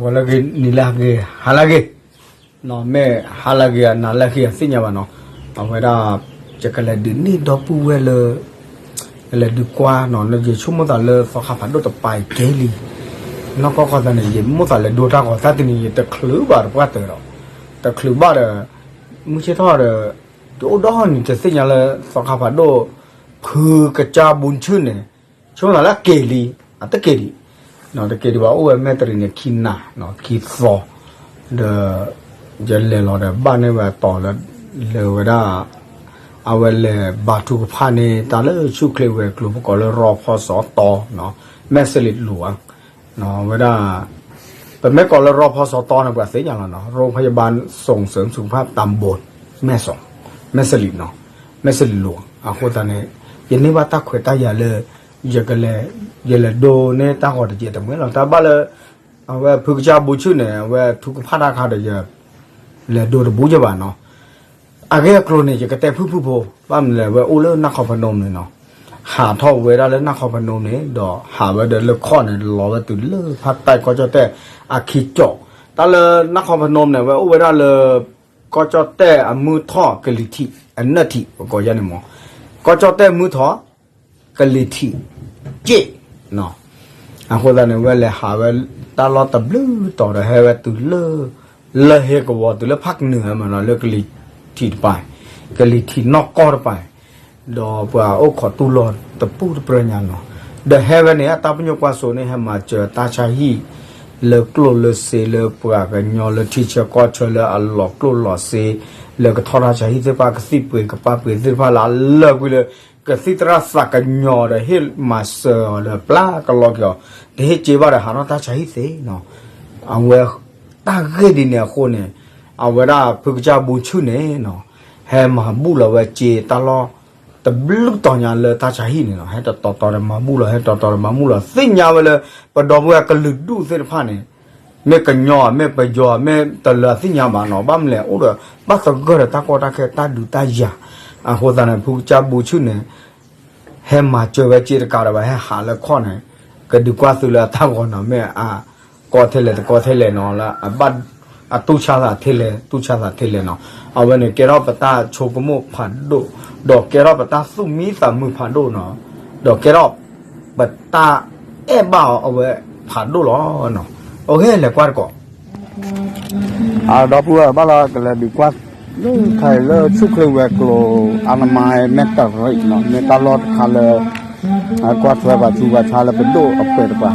ဂီၤလၢအဂ့ၤ, နံၤလၢအဂ့ၤ, ဟါလၢအဂ့ၤ, မ့ၢ်ဟါလၢအဂ့ၤ နၤလၢအဂ့ၤ အသ့ၣ်ညါဘၣ်နီၤ. အဝဲဒၣ် ယကလဲၤဒုးန့ၢ်ဒီပုၢ်ဝဲၢ်လၢ ကလဲၤဒုးကွၢ်နီၤ လၢယဆိကမိၣ်သးလၢသီခါဖးဒိၣ်တပာ်ကဲလံ. နီၢ်ကီၢ်ခီသးန့ၣ် ယမိၣ်သးလဲၤဒိတၢ်ဂီၤသးတနံၤ ယတချုးဘၣ်တပှၢ်တၢၢ်ဒီး တချုးဘၣ်ဒီး မုၢ်ဆ့ၣ်ထီၣ်ဒီး ယအိၣ်ဒီနံၤ တသ့ၣ်ညါလၢသီခါဖးဒိၣ် ဖုကစၢ်ဘိဆူၣ်န့ၣ် ဆိကမိၣ်သးလၢအက့ၤလံ, အတက့ၤဒံး, တက့ၤဒံးဘၣ် အိၣ်ဝဲမဲာ်တရံးန့ၣ် ခံနၤ, ခံသီ, ဒီး ယလဲၤလီၤဒီး ဘၣ်န့ၢ်ဝဲအတီၤလၢ လဲၤဝဲဒၣ် အဝဲလဲၤဘါထုကဖၣ်န့ၢ် တၢ်လၢဆူၣ်ချ့ဝဲၤကျိၤ ပကိးလၢရီဖီစီတီ မဲာ်စလံးလိၤဧါ, ဝဲဒၣ် ပမ့ၢ်ကိးလၢရီဖီစီတီန့ၣ် ပှၤသ့ၣ်ညါလီၤနီၤ, ရိဖယဘၣ် စုံစၢၣ် စုခဖၣ်တၢ်ဘိ, မဲာ်စီ, မဲာ်စလံးနီၤ, မဲာ်စလံးလိၤ, အဃိသတးန့ၣ် ယန့ၢ်ဘၣ်တၢ်ခွဲးတၢ်ယာ်လၢ ယကလဲၤ, ယလဲၤဒိန့ၢ်တၢ်ဂီၤတယဲၢ်တမံၤလီၤ. တၢ်ဘၣ်လၢ အဝဲဖုကစၢ်ဘိဆူၣ်န့ၣ် အဝဲထုကဖၣ်တၢ်ခါဒီးယ လဲၤဒိတဘူးယဘၣ်နီၤ. အဂ့ၢ်အကျိၤန့ၣ် ယကတဲဖုၣ်ဖုၣ်ဖိ, ဘၣ်မနုၤလဲၣ် အဝဲအိၣ်လၢနၢ်ခီဖနူမ့ၢ်နီၤ, ဟးထီၣ်ဝဲဒၣ်လၢနၢ်ခီဖနူန့ၣ် ဒီးဟးဝဲဒီးလၢခီၣ်န့ၣ် လီၤဝဲတုၤလၢဖးတၢ်ကီၢ်ကၠီၣ်တဲၣ်အခံကၠီၣ်, တၢ်လၢနၢ်ခီဖနူန့ၣ် အဝဲအိၣ်ဝဲဒၣ်လၢ ကီၢ်ကၠီၣ်တဲၣ်အမုၢ်ထီၣ်ကလံၤထံး အနၢၣ်ထံး ပကိးယါန့ၣ်မ့ၢ်, ကီၢ်ကၠီၣ်တဲၣ်မုၢ်ထီၣ် ကလံၤထံး က့ၣ် အဃိသတးန့ၣ် ဝဲလဲၤဟးဝဲတၢ်လီၢ်တဘျုးတီၤဒီးဟဲဝဲတုၤလၢ လၢဟ့ကဝီၤတုၤလၢဖးကနုာ်မ့ၢ်နီၤ လၢကလံၤထံးတပၤ, ကလံၤထံးနီၢ်ကီၢ်တပၤ, ဒီးပှၤအိၣ်ခိးတူၢ်လိာ်တပူၤတပြၢညါနီၤ, ဒီးဟဲဝဲန့ၣ် အတၢ်ပညိၣ်ကွၢ်စိန့ၣ် ဟဲမၤစၢၤတၢ်ဆါဟံၣ် လၢကျိၣ်လၢစ့လၢပှၤကညီလၢထံဆၢကီၢ်ဆၢလၢအလီၤကျိၣ်လီၤစ့ လၢကထီၣ်တၢ်ဆါဟံၣ်သ့ၣ်တဖၣ် ကသံၣ်ပှ့ၤကပၣ်ပှ့ၤသ့ၣ်တဖၣ်လၢအလၢာ်ကွံာ်လၢ ကသံၣ်သရၣ်သးကညီၤဒီးဟ့ၣ်မၤစၢၤအီၤဒီးပျၢ်ကလီက့ၤအီၤ, တဟ့ၣ်စ့ဘၣ်ဒီးဟးထီၣ်တၢ်ဆါဟံၣ်သ့နီၤ, အဝဲ တၢ်ဂ့ၢ်ဒ်န့ၣ်အဃိန့ၣ် အဝဲဒၣ်ဖုကစၢ်ဘိဆူၣ်န့ၣ်နီၤ, ဟဲမၤဘူၣ်လီၤဝဲစ့တၢ်လီၢ် တဘျုးတီၤညါလၢတၢ်ဆါဟံၣ်န့ၣ်နီၤ, ဟဲတတီၤတီၤဒီးမၤဘူၣ်လီၤ ဟဲတတီၤတီၤဒီးမၤဘူၣ်လီၤ သ့ၣ်ညါဝဲလၢ ပဒီပုၢ်ဝဲၢ်ကလုာ်ဒူၣ်သ့ၣ်တဖၣ်န့ၣ် မ့ၢ်ကညီ မ့ၢ်ပယီၤ မ့ၢ်တလၢာ်သ့ၣ်ညါဘၣ်နီၤ, ဘၣ်မနုၤလဲၣ် အိၣ်ဒီးဘၣ်သဂၢၢ်ဒီးတၢ်ကီတၢ်ခဲတၢ်ဒုးတၢ်ယၤ, အဃိသတးန့ၣ် ဖုကစၢ်ဘိဆူၣ်န့ၣ် ဟဲမၤစၢၤဝဲစ့တကးဒီးဘၣ် ဟဲဟးလၢခီၣ်န့ၣ် ကဒုးကွၢ်သုလၢအတၢ်ဂီၤနီၤ, မ့ၢ်အကီထဲလဲၣ်တကီထဲလဲၣ်နီၤ လၢအဘၣ် အတူၢ်ဆါသးထဲလဲၣ် တူၢ်ဆါသးထဲလဲၣ်နီၤ, အဝဲန့ၣ်ကဲထီၣ်ပတၢ်ဆိကမိၣ်ဖးဒိၣ်, ဒီးကဲထီၣ်ပတၢ်သူၣ်မံသးမုာ်ဖးဒိၣ်နီၤ, ဒီးကဲထီၣ် ပတၢ်အဲၣ်ဘၣ်အီၤအဝဲဖးဒိၣ်လီၤနီၤ, အဂ့ၢ်လဲၤကွၢ်တကီး အဒီပုၢ်ဝဲၢ်ဘၣ်လီၤ ကလဲၤဒုးကွၢ် လၢခါအံၤလၢဆူၣ်ချ့ဝဲၤကျိၤ အါနမါမဲာ်တရံးနီၤ မ့ၢ်တၢ်လီၢ်တခါလၢ ကွၢ်ထွဲပှၤဆူးပှၤဆါလၢပဒိၣ်အပှဲၤတပၤ,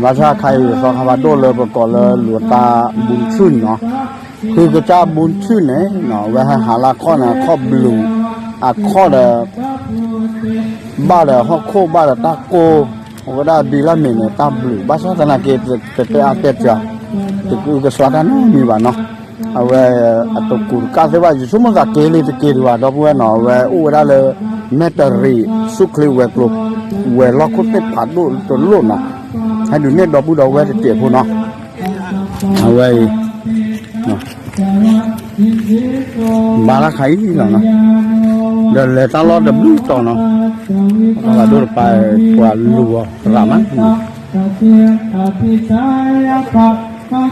ဘၣ်ဆၣ်ခါအံၤ သီခါဖးဒိၣ်လၢပကိးလၢလိာ်တၢ်ဘုဆူၣ်န့ၣ်နီၤ, ဖုကစၢ်ဘုဆူၣ်န့ၣ်နီၤ ဝဲဟဲဟးလၢအခီၣ်န့ၣ် အခီၣ်ဘျုး, အခီၣ်ဒီး ဘၣ်ဒီးဟီၣ်ခိၣ်ဘၣ်ဒီးတၢ်ကိၢ်, အဝဲဒၣ်ဘံလၢမ့ၢ်န့ၣ် တၢ်ဘျုး ဘၣ်ဆၣ်သနာ်က့ တတဲအါတဲစှၤ, တကအုကစွါတၢ်နီတမံၤဘၣ်နီၤ, အဝဲ အတကူးတကၢ်သ့ဘၣ် ယဆိကမိၣ်သးက့ၤလံတက့ၤဒံးဘၣ် ဒီပုၢ်ဝဲၢ်နီၤ အဝဲအိၣ်ဝဲဒၣ်လၢ မဲာ်တရံး ဆူၣ်ချ့ဝဲၤကျိၤ ဝဲၤလီၢ်ခိၣ်သ့ၣ်ဖးဒိၣ်တလိၣ်နီၤ, ဟဲဒုးန့ၢ်ဒီပုၢ်ဒီဝဲၢ်တစဲးဖိနီၤ အဝဲအံၤ ဘၣ်လၢခါအံၤလီၤနီၤ, ဒီးလဲၤတၢ်လီၢ်တဘျုးတီၤနီၤ, တၢ်ဖးဒိၣ်တပၤ ပှၤလူၤအီၤရၤမး,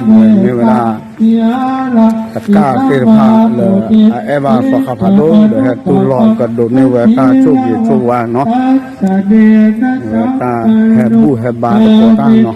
မ့ၢ်ဝဲဒၣ် တကၢ်သ့ၣ်တဖၣ်လၢ အအဲၣ်ဘၣ်သီခါဖးဒိၣ် ဒီးဟဲတူၢ်လိာ်ကဒိးန့ၢ်ဝဲတၢ်ဆိၣ်ဂ့ၤဆိၣ်ဝါနီၤ, ဝဲတၢ်ဟဲဘူၣ်ဟဲဘါသကိးတၢ်နီၤ,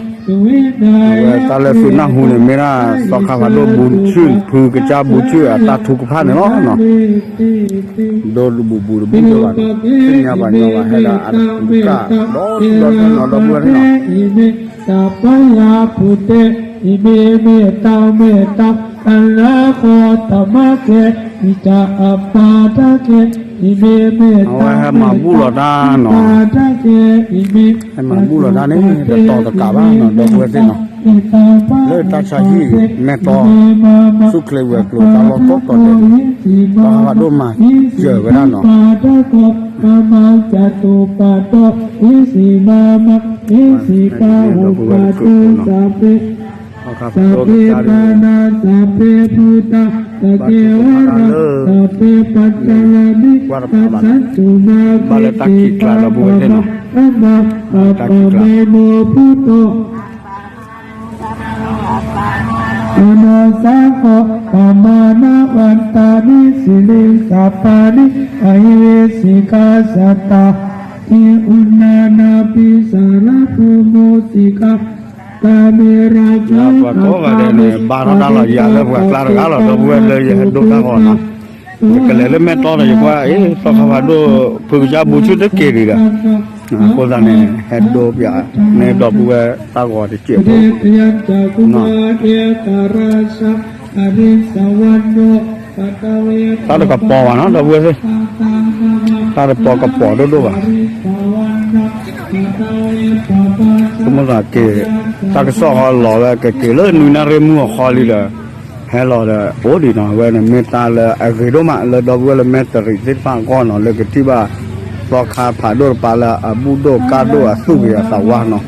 ဝဲတၢ်လၢသုနၢ်ဟူန့ၣ် မ့ၢ်ဒၣ်သီခါဖးဒိၣ်ဘုဆူၣ် ဖုကစၢ်ဘုဆူၣ်အတၢ်ထုကဖၣ်န့ၣ်လီၤနီၤ, ဒိတဘူၣ်ဘူၣ်တဘူၣ်ယိဘၣ်နီၤ, သ့ၣ်ညါဘၣ်ညီဘၣ်ဟဲဒၣ်အတၢ်ထုကဖၣ် ဒီးဒီးနီၤ ဒီပုၢ်ဝဲၢ်နီၤ တၢ်ပယၤပူၤတဲ အံၤမ့ၢ်မ့ၢ်တၢ်မ့ၢ်တၢ် တၢ်လၢဃီတၢ်မၤကဲ အံၤတၢ်အပၢ်တၢ်ကဲ အံၤမ့ၢ်မ့ၢ်တၢ်မ့ၢ်တၢ် အဝဲဟဲမၤဘူၣ်လီၤတၢ်နီၤ, ဟဲမၤဘူၣ်လီၤတၢ်န့ၣ် တတီၤတကးဘၣ်နီၤ ဒီပုၢ်ဝဲၢ်သ့ၣ်နီၤ, လၢတၢ်ဆါဟံၣ်မဲာ်တီ ဆူၣ်ချ့ဝဲၤကျိၤတၢ်လီၢ်ကိးတီၤဒဲးန့ၣ် သီခါဖးဒိၣ်မၤစၢၤဝဲဒၣ်နီၤ ဒီပုၢ်ဝဲၢ်တကၢၢ်နီၤ, ဘၣ်ထုကဖၣ်တၢ်လၢ ကွၢ်တဖၣ်ဘၣ်, ဘၣ်လၢတၢ်ခံးကျါ ဒီပုၢ်ဝဲၢ်သ့ၣ်နီၤ, တၢ်ခံးကျါ တၢ်ခံးကျါ တၢ် Anāsāgo pamāṇavantāni siriṃsapāni ahi vicchikā sattā tiṇhānāpi sarabū mūsikā kāme rājā ပှၤကိးဂၤဒဲးန့ၣ် ဘါထီၣ်တၢ်လီၤယၤလၢပှၤကျါတဂၤလီၤ ဒီပုၢ်ဝဲၢ်လၢယဟဲဒိတၢ်ဂီၤနီၤ, ယကလဲၤလၢမဲၢ်တီၢ်ဒီး ယကွၢ် အ့ သီခါဖးဒိၣ် ဖုကစၢ်ဘူဆူၣ်တက့ၤဒံးဒီး အဃိသတးန့ၣ် ဟဲဒိပၠးန့ၢ်ဒီပုၢ်ဝဲၢ်တၢ်ဂီၤတစဲးဖိ တၢ်တကပီၤဘၣ်နီၤ ဒီပုၢ်ဝဲၢ်သ့ၣ်, တၢ်တပီၤကပီၤဒိၣ်ဒိၣ်ဘၣ်. ဆိကမိၣ်သးက့ၤ တၢ်ကစီၣ်ဃီလီၤဝဲ ကက့ၤလၢနွံနၣ်ရံၣ်မုၢ်အဃီလံဒီး ဟဲလီၤဒီး အိၣ်ဒံးနီၤ အဝဲန့ၣ်မ့ၢ်တၢ်လၢအဂ့ၤဒိၣ်မး လၢဒီပုၢ်ဝဲၢ်လၢမဲၢ်တရံးသ့ၣ်တဖၣ်အဂီၢ်နီၤ လၢကထံၣ်ဘၣ် သီခါဖးဒိၣ်တပၤလၢအဘူၣ်ဒိၣ်ကါဒိၣ်အသူၣ်ကယၤသးဝါနီၤ,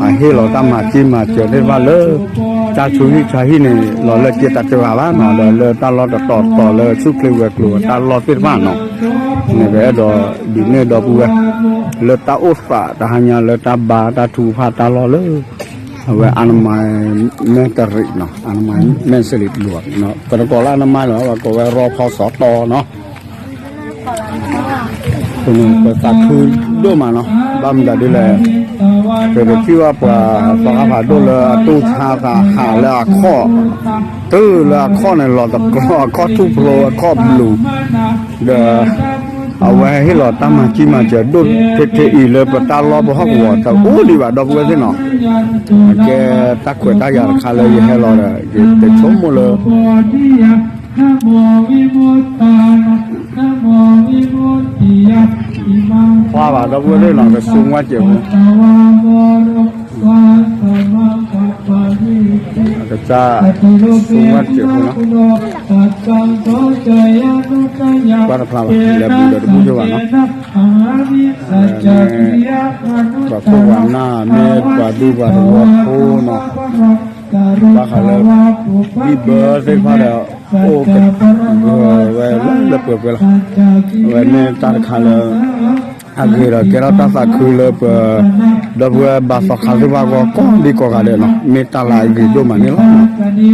အဟ့ၣ်လီၤတၢ်မၤကံမၤစၢၤသ့ၣ်တဖၣ်လၢ တၢ်ဆူးဟံၣ်ဆါဟံၣ်န့ၣ် လီၤလၢက့တၢ်တဂၤဘၣ်နီၤ ဒီးလၢတၢ်လီၢ်တတီၤတီၤလၢဆူၣ်ချ့ဝဲၤကျိၤတၢ်လီၢ်သ့ၣ်တဖၣ်နီၤ, န့ၣ်ပအဲၣ်ဒိးဒုးနဲၣ်ဒီပုၢ်ဝဲၢ် လၢတၢ်အိၣ်သးတဟါညါလၢတၢ်ဘါတၢ်ထုကဖၣ်တၢ်လီၢ်လၢ အဝဲအနမါမဲၢ်တရံးနီၤ အနမါမဲၢ်စလံးဘျိး ကရကီၤလၢအနမါလီၤ ပှၤကိးဝဲရီဖီစီတီနီၤ ပသးခုဒိၣ်မးနီၤ ဘၣ်မတၤဒ်လဲၣ် ပကထံၣ်ဘၣ်ပှၤသီခါဖးဒိၣ်လၢအတူၢ်ဆါသးဟးလၢအခီၣ် တုၤလၢအခီၣ်န့ၣ် လီၤသကျီ အခီၣ်ထူၣ်ဖျိ အခီၣ်ဘျူး ဒီး အဝဲဟ့ၣ်လီၤတၢ်မၤကံမၤစၢၤဒိၣ်ထဲထဲအံၤလၢပတၢ်လီၢ်ပဟီၣ်ကဝီၤတအိၣ်ဒံးဘၣ် ဒီပုၢ်ဝဲၢ်သ့ၣ်နီၤ ကဲတၢ်ခွဲးတၢ်ယာ်တခါလၢယဟဲလီၤဒီး ယတဆိကမိၣ်လၢ ခွါဘၣ်ဒီပုၢ်ဝဲၢ်သ့ၣ်နီၤ ကဆူမွဲစဲးဖိ ကစၢ်ဆူမွဲစဲးဖိနီၤ ကွၢ်တဖျါဘၣ် လဲၤဘူးဒီးတဘူးယိၣ်ဘၣ်နီၤ ပှၤခိၣ်ပှၤနၢ်မ့ၢ်ပှၤဒူပှၤသဝီဖိနီၤ ဘၣ်ဃးလၢ ဘံၣ်ဘၢသ့ၣ်တဖၣ်ဒီး အိၣ်ကဝဲလၢလၢပှဲၤပှဲၤလီၤ အဝဲမ့ၢ်တၢ်တခါလၢ အဂ့ၤဒီးကဲထီၣ်တၢ်သးခုလၢပ ဒီပုၢ်ဝဲၢ်ဘါသီခါသ့ၣ်တဖၣ်အဂီၢ် ကိးဒံကိးဂၤဒဲးနီၤ မ့ၢ်တၢ်လၢအဂ့ၤဒိၣ်မးန့ၣ်လီ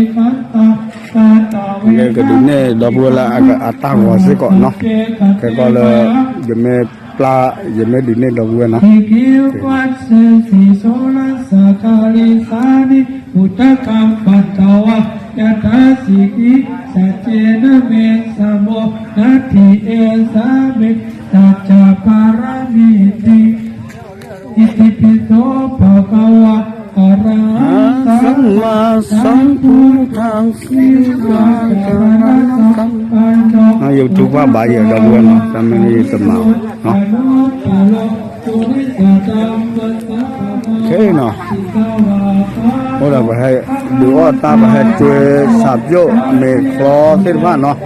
ၤ. ကဒုးနဲၣ်ဒီပုၢ်ဝဲၢ်လၢအတၢ်ဂီၤစ့ၢ်ကီးနီၤ ခဲကီၢ်လၢ ယမ့ၢ်ပျၢ် ယမ့ၢ်ဒုးနဲၣ်ဒီပုၢ်ဝဲၢ်နီၤ Udakaṃ patvā yathā sikhī saccena me samo natthi esā me sacca pāramīti. Itipi so bhagavā arahaṃ sammāsambuddho ခဲအံၤနီၤ အိၣ်ဒီးပဟဲဒုးအီၣ်တၢ် ပဟဲကွဲစးပျိၣ်မ့ၤချီသ့ၣ်တဖၣ်နီၤ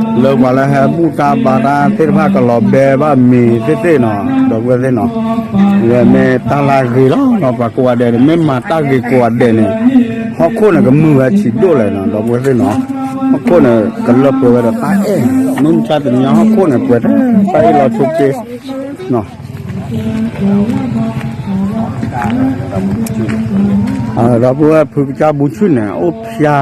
လၢပှၤလၢဟဲဘူၣ်တၢ်ဘါတၢ်သ့ၣ်တဖၣ်ကလီၤဘဲဘၣ်မ့ၤသ့ၣ်သ့ၣ်နီၤ ဒီပုၢ်ဝဲၢ်သ့ၣ်နီၤ ဝဲမ့ၢ်တၢ်လၢအဂ့ၤလီၤနီၤ ပှၤကိးဂၤဒဲးန့ၣ် မ့ၢ်မၤတၢ်ဂ့ၤကိးဂၤဒဲးန့ၣ် ဟီၣ်ခိၣ်န့ၣ်ကမုာ်ဝဲဆံးဒိၣ်လဲၣ်နီၤ ဒီပုၢ်ဝဲၢ်သ့ၣ်နီၤ ဟီၣ်ခိၣ်န့ၣ် ကလၢပှဲၤဝဲဒီးတၢ်အဲၣ် မ့ၢ်မတၤတနံၤဟီၣ်ခိၣ်န့ၣ် ပှဲၤထဲတၢ်အ့ၣ်လီၤဆိက့နီၤ ဒီပုၢ်ဝဲၢ်ဖုကစၢ်ဘူဆူၣ်န့ၣ် အိၣ်ဖၠါ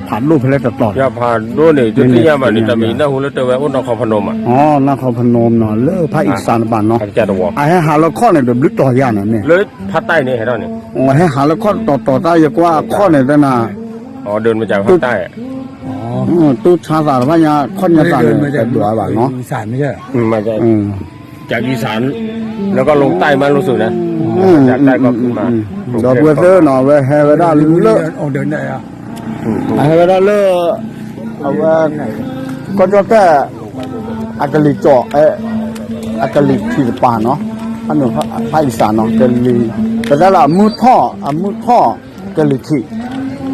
ဖးဒိၣ်ဖဲလဲၣ်တတီၤ ဖၠါဖးဒိၣ်န့ၣ် တသ့ၣ်ညါဘၣ်န့ၣ် တၢ်မ့ၢ်နၢ်ဟူလၢတဲဝဲအိၣ်နီၢ်ခီဖနီမး အိၣ်နီၢ်ခီဖနီမးနီၤ လၢဖၣ်အံၣ်စၢ်တပၤနီၤ အဟဲဟးလၢခီၣ်န့ၣ် တဘျုးတီၤယၤန့ၣ်မ့ၢ် လၢဖၣ်တၢ်အံၤန့ၣ် ဟဲထီၣ်န့ၣ် ဟဲဟးလၢခီၣ်တီၤတီၤတၢ် ယကွၢ်အခီၣ်န့ၣ်တနၤ တူၢ်ဆါသးတဖၣ်ညါ ခီၣ်ညါသးန့ၣ် တဒွးဘၣ်နီၤ จากอีสาน แล้วก็ลงใต้มารู้สึกนะ จากใต้ก็ขึ้นมา ဒီပုၢ်ဝဲၢ်သ့ၣ်နီၤ အဝဲဟဲဝဲဒၣ်လၢ အဟဲဝဲဒၣ်လၢ အဝဲ ကီၢ်ကၠီၣ်တဲၣ် အကလံၤကၠီၣ် အကလံၤထံးတပၤနီၤ ဖၣ်အံၣ်စၢ်နီၤ ကလံၤ ပတဲလၢအမုၢ်ထီၣ် အမုၢ်ထီၣ် ကလံၤထံး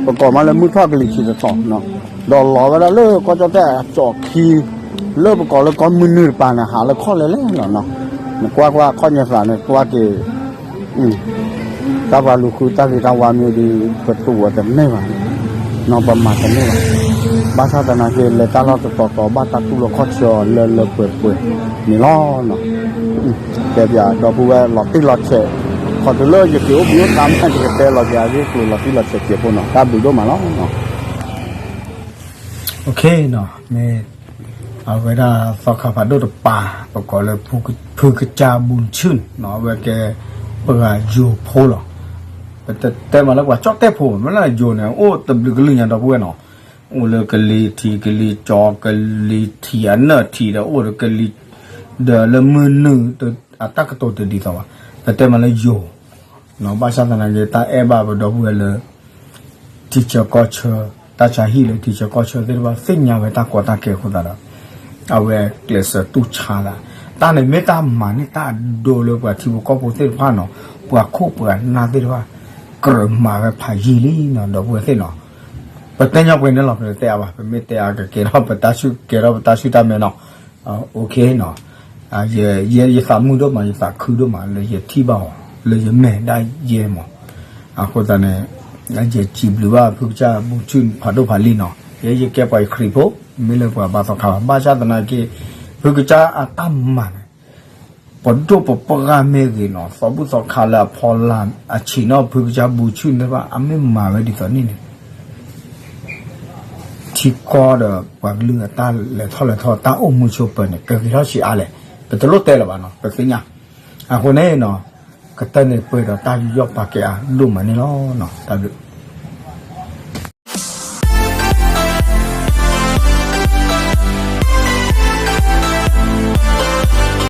ပကိးမးလၢမုၢ်ထီၣ်ကလံၤထံးတတီၤနီၤ ဒီးလီၤဝဲဒၣ်လၢကီၢ်ကၠီၣ်တဲၣ်အကၠီၣ်ခံ လၢပကိးလၢကီၢ်မုၢ်နုာ်တပၤန့ၣ် ဟးလၢခီၣ်လဲၤလဲၤလီၤနီၤ နကွၢ်ကွၢ်ခီၣ်ညါသးန့ၣ် ကွၢ်က့ၤ တၢ်ပှၤလူၤဃုတၢ်ဂ့ၤတၢ်ဝါမ့ၢ်ဒ် ပတူၢ်ဝဲတန့ၢ်ဘၣ် နီၢ်ပမၤတန့ၢ်ဘၣ် ဘၣ်ဆၣ်သနာ်က့ လဲၤတၢ်လီၢ်တတီၤတီၤ ဘၣ်တၢ်တူၢ်လိာ်ခီၣ်ဆၢလၢလၢပှဲၤပှဲၤန့ၣ်လီၤနီၤ တဲပၠးဒီပုၢ်ဝဲၢ်လီၤတံၢ်လီၤဆဲး ခီၣ်တုၤလၢယက့ၤအိၣ်ဘှံးအိၣ်သါမး ယကတဲလီၤက့ၤအဂ့ၢ်ကျိၤလီၤတံၢ်လီၤဆဲးစဲးဖိနီၤ တၢ်ဘျုးဒိၣ်မးလီၤနီၤ နီၤ မ့ၢ် အဝဲဒၣ်သီခါဖးဒိၣ်တပၤ ပကိးလၢ ဖုကစၢ်ဘူၣ်ဆူၣ်န့ၣ် အဝဲကဲ ပှၤယိၤဖိလီၤ. ပတတဲမးလၢပှၤကၠီၣ်တဲၣ်ဖိ မ့ၢ်လၢယိၤန့ၣ် အိၣ်တဘျုးကလုာ်ညါဒီပုၢ်ဝဲၢ်နီၤ, အိၣ်လၢကလံၤထံး ကလံၤကၠီ ကလံၤထံးအနၢၣ်ထံးဒီး အိၣ်ဒီးကလံၤ ဒီးလၢမုၢ်နုာ် အတၢ်ကတိၤတဒ်သိးဘၣ်. ပတဲမးလၢယိၤ ဘၣ်ဆၣ်သနာ်က့ တၢ်အဲၣ်ဘၣ်ပဒီပုၢ်ဝဲၢ်လၢ ထံဆၢကီၢ်ဆၢ တၢ်ဆါဟံၣ်လၢထံဆၢကီၢ်ဆၢသ့ၣ်တဖၣ် သ့ၣ်ညါဝဲတၢ်ကီတၢ်ခဲအဃိသတးဒီး အဝဲကျဲးစၢးတူၢ်ဆါသး, တၢ်န့ၣ်မ့ၢ်တၢ်မၤန့ၢ်တၢ်အဒိလၢပှၤထံဖိကီၢ်ဖိသ့ၣ်တဖၣ်နီၤ, ပှၤခိၣ်ပှၤနၢ်သ့ၣ်တဖၣ် ကြၢးမၤဝဲဖးယံာ်လံနီၤ ဒီပုၢ်ဝဲၢ်သ့ၣ်နီၤ. ပတဲညီပှဲၤန့ၣ်လီၤ ပတတဲအါဘၣ်, ပမ့ၢ်တဲအါကကဲထီၣ်ပတၢ်ဆူၣ် ကဲထီၣ်ပတၢ်ဆူၣ်တၢ်မဲာ်နီၤ. နီၤ ယဲယသးမုာ်ဒိၣ်မး ယသးခုဒိၣ်မး လၢယထံၣ်ဘၣ်အီၤ လၢယမဲာ်ဒၣ်ယဲမး. အဃိသတးန့ၣ် ယစံးဘျုးဘၣ်ဖုကစၢ်ဘူၣ်ဆူၣ်ဖးဒိၣ်ဖးလံၤနီၤ, ယဲယကဲပှၤခရံာ်ဖိ မ့ၢ်လၢပှၤဘါသီခါဘၣ်. ဘၣ်ဆၣ်သနာ်က့ ဖုကစၢ်အတၢ်မၤန့ၣ် ပဒိၣ်ပပှၢ်မ့ၢ်ဂ့ၤနီၤ, သီဘူၣ်သီခါလၢအဖီလာ်အဆံးနီၤ ဖုကစၢ်ဘူၣ်ဆူၣ်သ့ၣ်တဖၣ် အမ့ၢ်မၤဝဲဒ်သိးန့ၣ်န့ၣ် ထံကီၢ်ဒီးပှၤကလုာ်အတၢ်လဲၤထီၣ်လဲၤထီ တၢ်အိၣ်မူဆိးပၢၤန့ၣ် ကဂ့ၤထီၣ်ဆံးအါလဲၣ်. ပတလိၣ်တဲလၢၤဘၣ်နီၤ, ပသ့ၣ်ညါ. အဃိန့ၣ်နီၤ ကတၢၢ်န့ၣ်ပှဲၤဒီးတၢ်ယူးယီၣ်ပာ်ကဲအါဒိၣ်မးန့ၣ်လီၤ. တၢ်ဘျုး